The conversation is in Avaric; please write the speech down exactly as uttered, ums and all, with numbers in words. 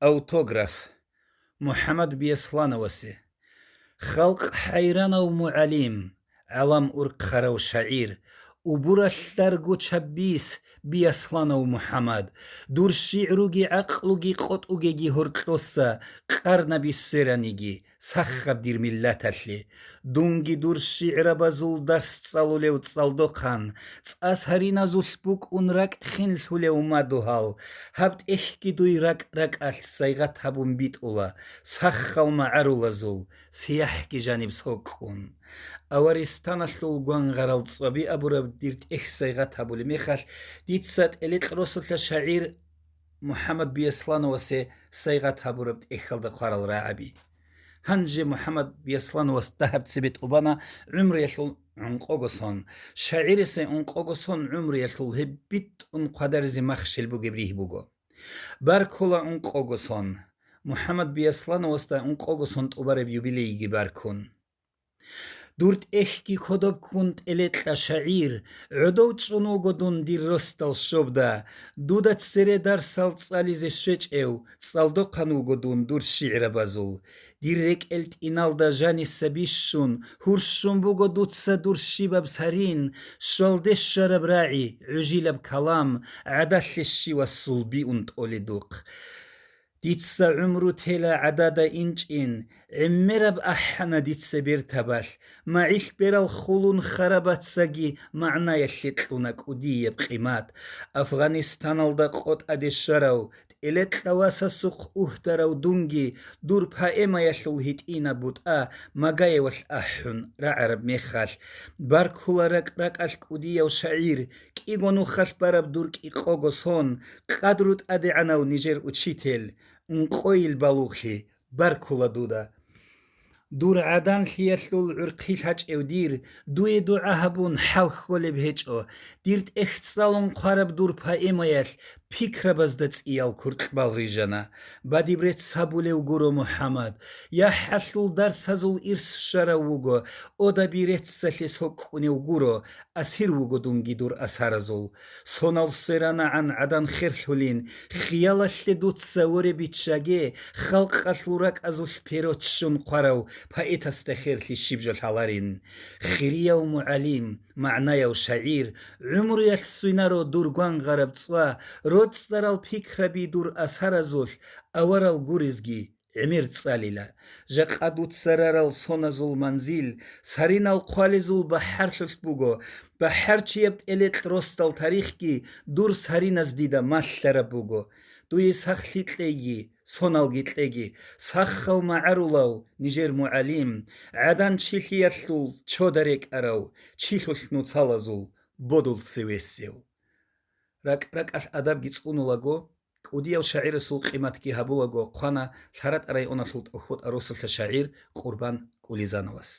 Автограф. МухӀаммад Бияслановасе. Халкъ хӀайранав мугӀалим, гӀалам урхъарав шагӀир, убуралъарго чаббис, Биясланов МухӀаммад, дур шигӀруги гӀакълуги къотӀугеги гьоркьоса, къарнаби свераниги, сахаб дир миллаталъе. Дунги дур шигӀрабазул дарс цӀалулев цӀалдохъан, цӀас гьариназулъ букӀун ракӀ хинлъулев мадугьал, гьаб тӀехьги дуй ракӀ-ракӀалъ сайгъат гьабун битӀула, сахал магӀарулазул, сияхӀги жаниб сокӀун. Аваристаналъул гвангъарал цӀваби абураб дир тӀехь сайгъат гьабулеб мехалъ, дица тӀелекь росулъа шагӀир МухӀаммад Бияслановасе сайгъат гьабураб тӀехьалда хъварал рагӀаби. Гьанже МухӀаммад Бияслановас дагьаб цебе тӀубана гӀумруялъул ункъого сон. ШагӀирисе ункъого сон гӀумруялъул гьеб битӀун хъвадаризе махщел бугеб ригь буго. Баркула ункъого сон. МухӀаммад Бияслановасда ункъого сон тӀубараб юбилейги баркун. Дур тӀехьги кодоб ккун тӀелекьа шагӀир, гӀодов чӀун вуго дун дир росдал щобда, дуда цере дарсал цӀализе щвечӀев, цӀалдохъан вуго дун дур шигӀрабазул. Дир рекӀел тӀиналда жаниса бищун, гьурщун буго дуца дур щибаб сарин, щвалде щвараб рагӀи, гӀужилаб калам, гӀадалъе щивасул биун тӀоледухъ. Дица гӀумру тела гӀадада инчӀин, гӀемераб ахӀана дица бертабалъ, магӀилъ берал хулун харабацаги магӀнаялъе кьуна кӀудияб къимат. Афганистаналда къотӀаде щварав, тӀелекьа васасухъ угьдарав дунги, дур поэмаялъул гьитӀинаб бутӀа Магаевалъ ахӀун рагӀараб мехалъ, баркула ракӀ-ракӀалъ кӀудияв шагӀир, кӀиго нухалъ бараб дур кӀикъого сон, къадру тӀадегӀанав нижер учитель, ункъоил балугълъи, баркула дуда. Дур гӀаданлъиялъул гӀурхъи лъачӀев дир, дуе дугӀа гьабун хӀал хьолеб гьечӀо, дир тӀехь цӀалун хъвараб дур поэмаялъ пикрабазда цӀиял куркьбал рижана. Бадиб рецц гьабулев гуро МухӀаммад, яхӀалъул дарсазул ирс щварав вуго, одаби реццалъе сокӀкӀунев гуро, асир вуго дунги дур асаразул. Сонал сверанагӀан гӀадан херлъулин, хиялалъе дуца воре биччаге, халкъалъул ракӀазулъ перо ччун хъварав поэтасда херлъи щиб жо лъаларин. Хирияв мугӀалим, магӀнаяв шагӀир, гӀумруялъ свинаро дур гвангъараб цӀва, роцӀцӀарал пикраби дур асаразулъ аварал гурезги, гӀемер цӀалила. Жакъа дуца рарал соназул манзил, саринал хъвалезул бахӀарлъулъ буго, бахӀарчияб тӀелекь росдал тарихги дур сариназ дида малъараб буго. Дуе сахлъи кьеги, соналги кьеги, сахав магӀарулав нижер мугӀалим, гӀадан чилъиялъул чода рекӀарав, чилъулъ нуцалазул бодул цевесев. РакӀ-ракӀалъ адабги цӀунулаго, кӀудияв шагӀирасул къиматги гьабулаго хъвана ЛъаратӀа районалъул ТӀохьотӀа росулъа шагӀир Къурбан Кулизановас.